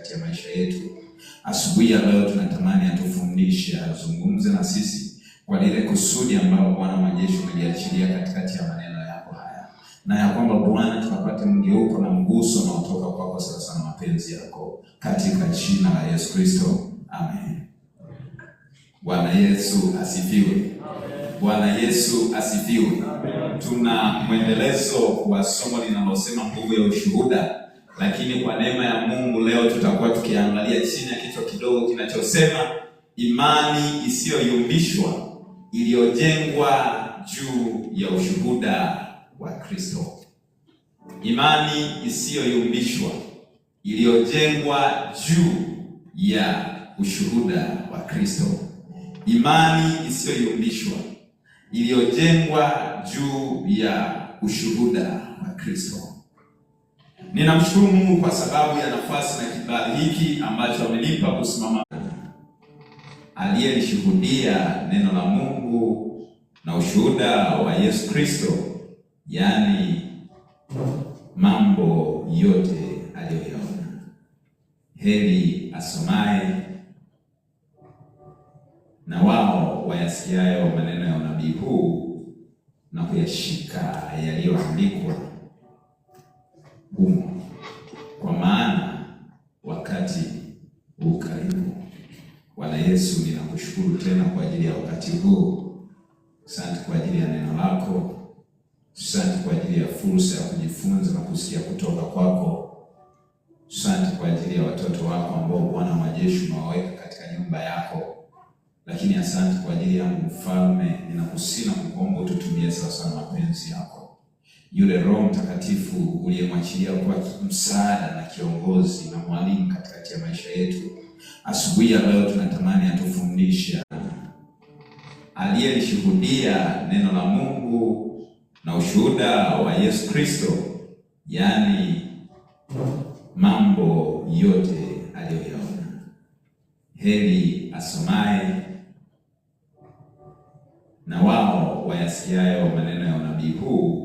katikati ya maisha yetu. Asubuhi ya leo tunatamani atufundishe, azungumze na sisi kwa lile kusudi ambalo Bwana majeshi umeliachilia katikati ya maneno yako haya, na ya kwamba Bwana tukapate mgeuko na mguso unaotoka kwako sasa na mapenzi yako, katika jina la Yesu Kristo, amen. Bwana Yesu asifiwe. Bwana Yesu asifiwe. Tuna mwendelezo wa somo linalosema nguvu ya ushuhuda, lakini kwa neema ya Mungu leo tutakuwa tukiangalia chini ya kichwa kidogo kinachosema imani isiyoyumbishwa iliyojengwa juu ya ushuhuda wa Kristo. Imani isiyoyumbishwa iliyojengwa juu ya ushuhuda wa Kristo. Imani isiyoyumbishwa iliyojengwa juu ya ushuhuda wa Kristo. Ninamshukuru Mungu kwa sababu ya nafasi na kibali hiki ambacho amenipa kusimama, aliyelishuhudia neno la Mungu na ushuhuda wa Yesu Kristo, yaani mambo yote aliyoyaona. Heri asomaye na wao wayasikiayo maneno ya unabii huu na kuyashika yaliyoandikwa humo, kwa maana wakati u karibu. Bwana Yesu, ninakushukuru tena kwa ajili ya wakati huu. Asante kwa ajili ya neno lako. Asante kwa ajili ya fursa ya kujifunza na kusikia kutoka kwako. Asante kwa ajili ya watoto wako ambao Bwana wa majeshi umewaweka katika nyumba yako. Lakini asante kwa ajili yangu Mfalme, ninakusihi na kukuomba ututumie sasa na mapenzi yako. Yule Roho Mtakatifu uliyemwachilia kuwa msaada na kiongozi na mwalimu katikati ya maisha yetu, asubuhi ya leo tunatamani atufundishe, aliyelishuhudia neno la Mungu na ushuhuda wa Yesu Kristo, yaani mambo yote aliyoyaona. Heri asomaye na wao wayasikiayo maneno ya unabii huu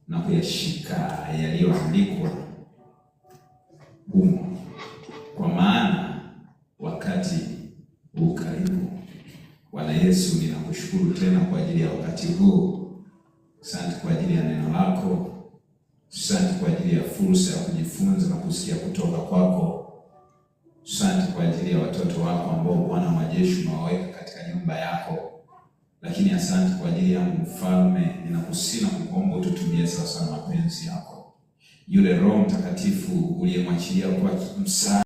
na kuyashika yaliyoandikwa humo, kwa maana wakati u karibu. Bwana Yesu, ninakushukuru tena kwa ajili ya wakati huu. Asante kwa ajili ya neno lako. Asante kwa ajili ya fursa ya kujifunza na kusikia kutoka kwako. Asante kwa ajili ya watoto wako ambao Bwana wa majeshi umewaweka katika nyumba yako. Lakini asante kwa ajili yangu Mfalme, ninakusihi na kukuomba ututumie sasa na mapenzi yako. Yule Roho Mtakatifu uliyemwachilia kuwa msaada